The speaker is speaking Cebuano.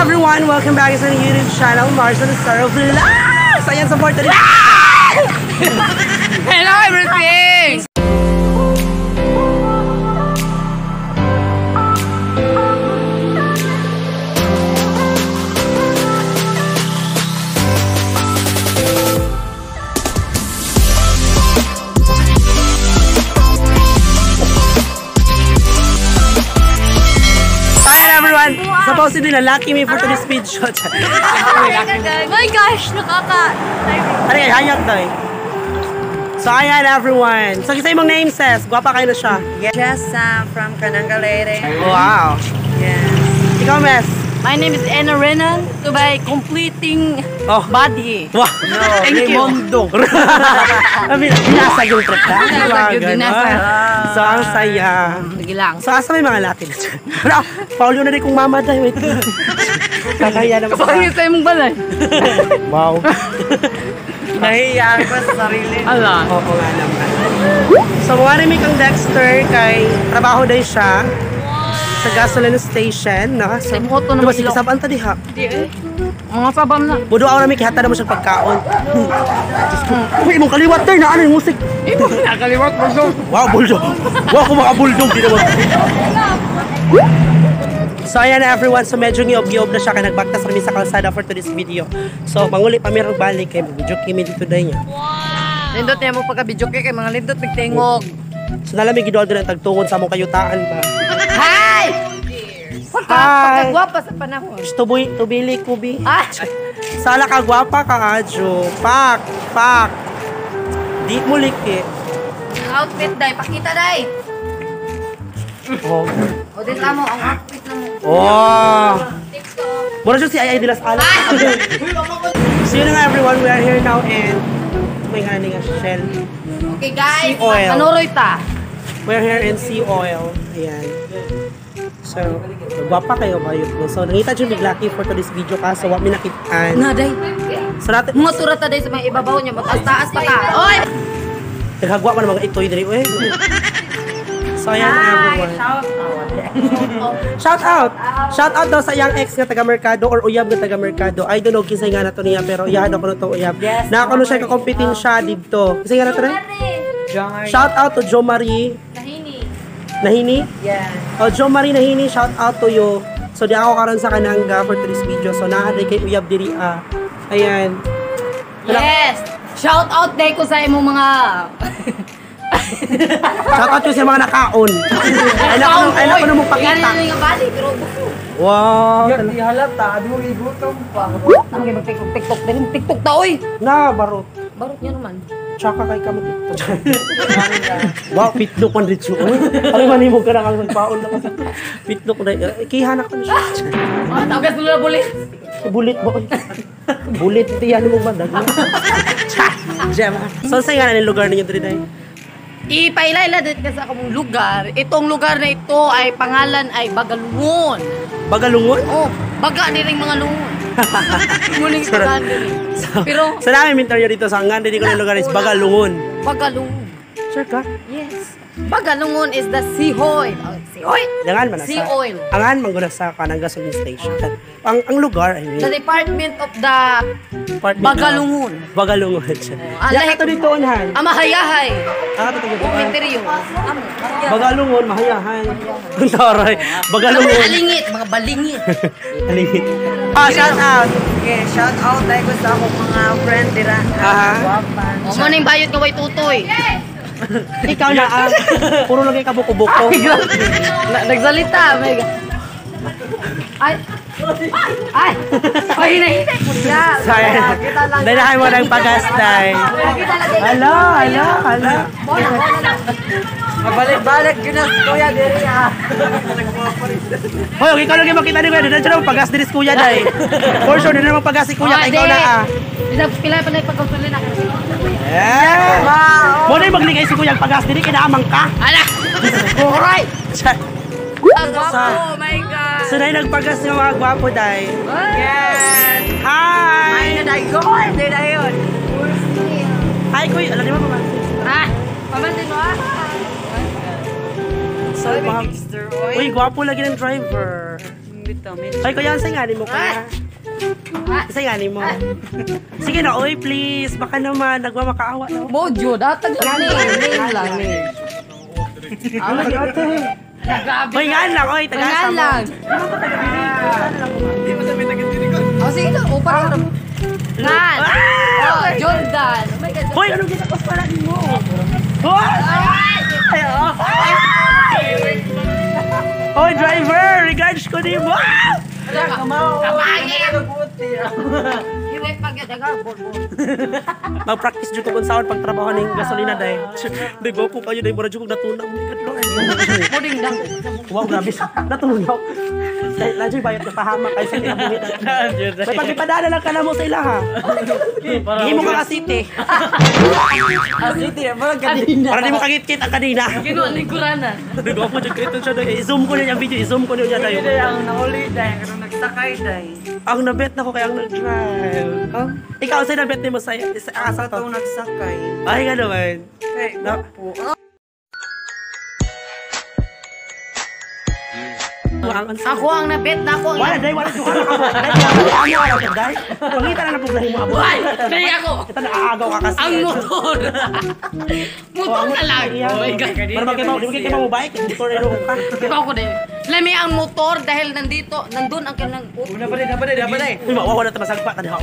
Everyone! Welcome back sa YouTube channel, Marshall Star of Vlogs! Ayan, support na rin! Hello everything! Supposedly, lalaki me for today's video. My gosh, nakaka... Ano kayo, hayag daw eh. So, ayan everyone. So, isa yung name says, gwapa kayo na siya. Yes. Jessa from Kanangalere. Wow. Yes. Ikaw, Mes. My name is Anna Renan. To by completing body. Wow. No, Thank you. Raimundo. Binasag yung trip ka. Binasag yun, binasag. So, ang saya. Sige lang. So, asa may mga laki na dyan? Wala, Paulio na rin kong mama dahil. Wait. Kakaya naman. Kapangit sa'yo mong balay. Wow. Nahiya ako sa sarili. Ala. Oo nga naman. So, mawari may kang Dexter kay trabaho day siya sa gasoline station. No? So, Moto naman diba, sige, sila. sabaan ta diha. Di eh. Mga sabam na. Budo ako namin kihata na mo siyang pagkaon. Diyos ko. Uy, imong kaliwat tayo na ano yung musik. Imo nakaliwat mo so. Wow, bulldog. Wow, kung mga bulldog. Di naman. So, ayan na everyone. So, medyo ngiob-ngiob na siya kaya nagbaktas kami sa kalsada for today's video. So, manguli pa merong balik kay video kimi dito dahil niya. Lindot niya mo pagka-video kay mga lindot nagtingog. So, nalamig idol din ang tagtungod sa among kayutaan ba. Hi! Hi! Pagkagwapa sa panahon. Tuboy, tubili, kubi. Ah! Sala ka, gwapa ka, adyo. Pak, pak. Di mo liki. Ang outfit day, pakita day. Oh. O di mo ang outfit na mo. Oh. Mura siya si Ay Ay de las Alas. So yun na nga everyone, we are here now in may nga nga Shell. Okay guys, Sea oil. Kanuroy ta. We are here in Sea Oil. Ayan. So, gwapa kayo ba yun? So, nangita siya big lucky for today's video ka. So, wa mi nakitaan. Na day. So, natin, Mga surata day sa mga ibabaw niya, mataas-taas pa ka. Oy! naghagwa pa ng mga itoy diri. Uy. So, ayan everyone. Shout out! Shout out daw sa iyang ex nga taga Mercado or uyab nga taga Mercado. I don't know kinsay nga na to niya pero iyahan ako na to uyab. Yes, Na ako siya kakompetin siya didto. Kinsay nga na to na? Shout out to Jo Marie Nahini. Nahini. Yes. Oh, Jo Marie Nahini, shout out to you. So di ako karon sa Kananga for today's video. So naa kay uyab diri ah. Ayan. Yes! Shout out day ko sa imong mga Shout out to sa mga nakaon. Ay nako mo pakita. Yan nga bali pero buko. Wow. Di halata, di mo igutom pa. Tama kay mag-TikTok TikTok din TikTok ta oy. Na barot. Barot niya naman. Tsaka kay kamo TikTok. Wow, pitlok man ritso. Ay man mo ka na kang nagpaon na kasi. Pitlok na. Kihanak ko na siya. Ah, tagas mo na bulit. Bulit ba? Bulit tiyan mo ba? Dag. Jem. So sa nga na ni lugar ninyo diri day? Ipailaila din kasi ako mong lugar. Itong lugar na ito ay pangalan ay Bagalungon. Bagalungon? Oh, baga ni ring mga lungon. Muning pangalan diri. So, Pero sa namin interview dito sa ang dili ko na lugar is Bagalungon. Bagalungon. Sure ka? Yes. Bagalungon is the Seahoy. Oh, Seahoy. Dangan man na Sea sa oil. Angan man gud sa Kananga Gasoline Station. Ang lugar I mean. The Department of the Department Bagalungon. Bagalungon. Ah, Ya lahik- kato dito onhan. Amahayahay. Ah, kato dito. Cementerio. Amo. Bagalungon, mahayahay. Ang taray. Bagalungon. Balingit, mga balingit. Alingit. Ah, shout out. Okay, shout out tayo ko sa akong mga friend dira. Aha. Guwapa. O mo ning bayot nga way tutoy. Ikaw na ah. Puro lang kay kabuko-buko. Nagsalita, may Ay. Ay. Ay, hinahintay ko siya. Sorry. Dahil mo ng pagastay. Hala, hala, hala. Mabalik-balik yun na si Kuya diri ah. Hoy, ikaw lang yung makita ni Kuya. Dahil siya pagas diri si Kuya day. For sure, dahil naman pagas si Kuya. Kay ikaw na ah. Bisag pila pa na pagkasulin na. Eh. Mo na yung magligay si Kuya ang pagas diri kinaamang ka. Ala. Alright. Ang gwapo, oh my God. So na nagpagas ng mga gwapo day. Yes. Hi! Ay na dai go. Di dayon. Hi Kuya. Alam niyo ba pamansin? Ah, pamansin mo ah. So, mga... Dexter, oy. Uy, gwapo lagi ng driver. Bitaw, Ay, kuya, ang nga mo, kuya. Isa nga mo. Sige na, oy, please. Baka naman, nagmamakaawa na. Mojo, datag lang ni. Name lang ni. Grabe. Hoy, nga lang, oy, taga Nga lang. Di mo sabi taga-diri ko. Oh, sige na. O, parang. Ngan. Oh, Jordan. Oh my God. Hoy, anong ginakos pala mo? Hoy! Ay, oh. Hoy, driver! Regards ko ni mo! Hiway pag daga. Mag-practice dito kung saan pagtrabaho ng gasolina dahil. Di ko kayo dahil mura jud kong natunaw. Oh my God, Lord. Puding dang. Wow, grabe. Natunaw. Dahil na dyan, bayot na pahamak ay sa kinabuhi. May pagkipadala lang ka na mo sa ila ha. Himo ka ka city. City, parang kanina. Para di mo kagit-kit ang kanina. Kinuha ni Kurana. Nagawa po dyan kayo siya. I-zoom ko niya yung video. I-zoom ko niya Hindi dahil. ang nahuli dahil karong nagsakay dahil. Ang nabet na ko kaya ang nag-drive. Huh? Ikaw, sa nabet ni mo sa asa Sa to. itong nagsakay. Ay, nga naman. Kay, Na- po. Ako ang nabet na ako ang Wala, dahil wala. Wala ka mo. Dahil wala ka dahil. Pangita na napuglahin mo abo. Ay, dahil ako. Ito naaagaw ka kasi. Ang motor. Motor na lang. Oh my God. Para magkimaw, di magkimaw mo bike. Motor na ka. Ikaw ko din. Lami ang motor dahil nandito, nandun ang kanilang Una pa din, na pa din, na pa din. Uy, mawawala ta masagpa ka na.